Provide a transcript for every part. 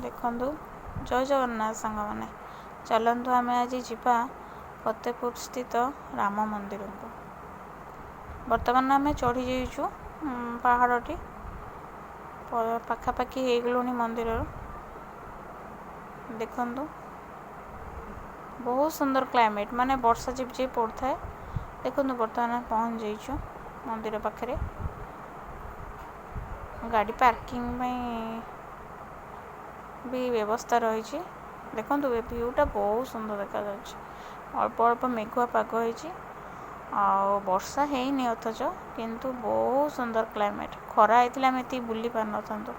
ଦେଖନ୍ତୁ, ଜୟ ଜଗନ୍ନାଥ ସାଙ୍ଗମାନେ। ଚାଲନ୍ତୁ ଆମେ ଆଜି ଯିବା ଫତେପୁର ସ୍ଥିତ ରାମ ମନ୍ଦିରକୁ। ବର୍ତ୍ତମାନ ଆମେ ଚଢ଼ି ଯାଇଛୁ ପାହାଡ଼ଟି, ପାଖାପାଖି ହେଇଗଲୁଣି ମନ୍ଦିରର। ଦେଖନ୍ତୁ, ବହୁତ ସୁନ୍ଦର କ୍ଲାଇମେଟ୍, ମାନେ ବର୍ଷା ଝିପଝିପ୍ ପଡ଼ୁଥାଏ। ଦେଖନ୍ତୁ, ବର୍ତ୍ତମାନ ଆମେ ପହଞ୍ଚି ଯାଇଛୁ ମନ୍ଦିର ପାଖରେ। ଗାଡ଼ି ପାର୍କିଂ ପାଇଁ ବି ବ୍ୟବସ୍ଥା ରହିଛି। ଦେଖନ୍ତୁ, ଏ ଭିୟୁଟା ବହୁତ ସୁନ୍ଦର ଦେଖାଯାଉଛି। ଅଳ୍ପ ଅଳ୍ପ ମେଘୁଆ ପାଗ ହେଇଛି ଆଉ ବର୍ଷା ହେଇନି ଅଥଚ, କିନ୍ତୁ ବହୁତ ସୁନ୍ଦର କ୍ଲାଇମେଟ୍। ଖରା ହେଇଥିଲେ ଆମେ ଏତିକି ବୁଲି ପାରିନଥାନ୍ତୁ।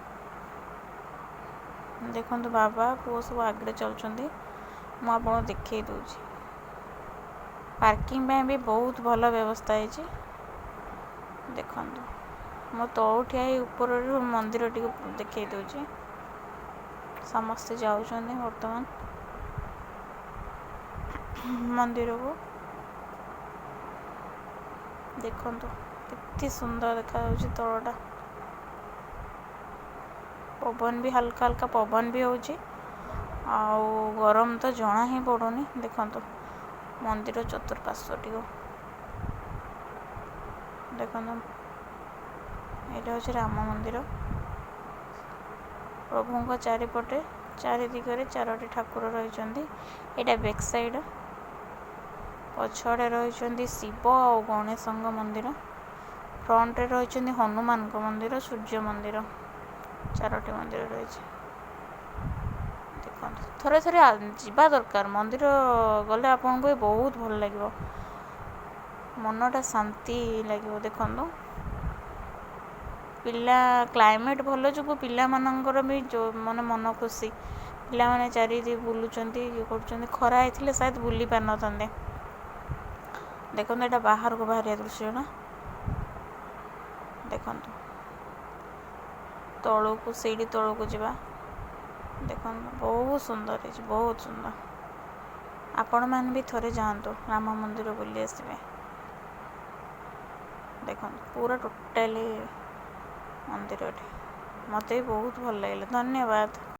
ଦେଖନ୍ତୁ, ବାବା ପୁଅ ସବୁ ଆଗରେ ଚାଲୁଛନ୍ତି, ମୁଁ ଆପଣଙ୍କୁ ଦେଖେଇ ଦେଉଛି। ପାର୍କିଂ ପାଇଁ ବି ବହୁତ ଭଲ ବ୍ୟବସ୍ଥା ହେଇଛି। ଦେଖନ୍ତୁ, ମୁଁ ତଳୁ ଠିଆ ହେଇ ଉପରରୁ ମନ୍ଦିରଟିକୁ ଦେଖେଇ ଦେଉଛି। ସମସ୍ତେ ଯାଉଛନ୍ତି ବର୍ତ୍ତମାନ ମନ୍ଦିରକୁ। ଦେଖନ୍ତୁ, କେତେ ସୁନ୍ଦର ଦେଖାଯାଉଛି ତଳଟା। ପବନ ବି, ହାଲକା ହାଲକା ପବନ ବି ହେଉଛି ଆଉ ଗରମ ତ ଜଣା ହିଁ ପଡ଼ୁନି। ଦେଖନ୍ତୁ ମନ୍ଦିର ଚତୁଃପାର୍ଶ୍ୱଟିକୁ। ଦେଖନ୍ତୁ, ଏଇଟା ହେଉଛି ରାମ ମନ୍ଦିର। ପ୍ରଭୁଙ୍କ ଚାରିପଟେ ଚାରି ଦିଗରେ ଚାରୋଟି ଠାକୁର ରହିଛନ୍ତି। ଏଇଟା ବ୍ୟାକ୍ ସାଇଡ଼। ପଛଆଡ଼େ ରହିଛନ୍ତି ଶିବ ଆଉ ଗଣେଶଙ୍କ ମନ୍ଦିର। ଫ୍ରଣ୍ଟରେ ରହିଛନ୍ତି ହନୁମାନଙ୍କ ମନ୍ଦିର, ସୂର୍ଯ୍ୟ ମନ୍ଦିର। ଚାରୋଟି ମନ୍ଦିର ରହିଛି। ଦେଖନ୍ତୁ, ଥରେ ଥରେ ଯିବା ଦରକାର ମନ୍ଦିର। ଗଲେ ଆପଣଙ୍କୁ ବି ବହୁତ ଭଲ ଲାଗିବ, ମନଟା ଶାନ୍ତି ଲାଗିବ। ଦେଖନ୍ତୁ, ପିଲା କ୍ଲାଇମେଟ୍ ଭଲ ଯୋଗୁଁ ପିଲାମାନଙ୍କର ବି ଯେଉଁ ମାନେ ମନ ଖୁସି। ପିଲାମାନେ ଚାରିଦି ବୁଲୁଛନ୍ତି, ଇଏ କରୁଛନ୍ତି। ଖରା ହେଇଥିଲେ ସାୟଦ ବୁଲି ପାରିନଥାନ୍ତେ। ଦେଖନ୍ତୁ, ଏଇଟା ବାହାରକୁ ବାହାରିବା ଦୃଶ୍ୟଟା। ଦେଖନ୍ତୁ, ତଳକୁ ସିଡ଼ି ତଳକୁ ଯିବା। ଦେଖନ୍ତୁ, ବହୁତ ସୁନ୍ଦର ହେଇଛି, ବହୁତ ସୁନ୍ଦର। ଆପଣମାନେ ବି ଥରେ ଯାଆନ୍ତୁ, ରାମ ମନ୍ଦିର ବୁଲି ଆସିବେ। ଦେଖନ୍ତୁ, ପୁରା ଟୋଟାଲି ମନ୍ଦିରଟି ମୋତେ ବି ବହୁତ ଭଲ ଲାଗିଲା। ଧନ୍ୟବାଦ।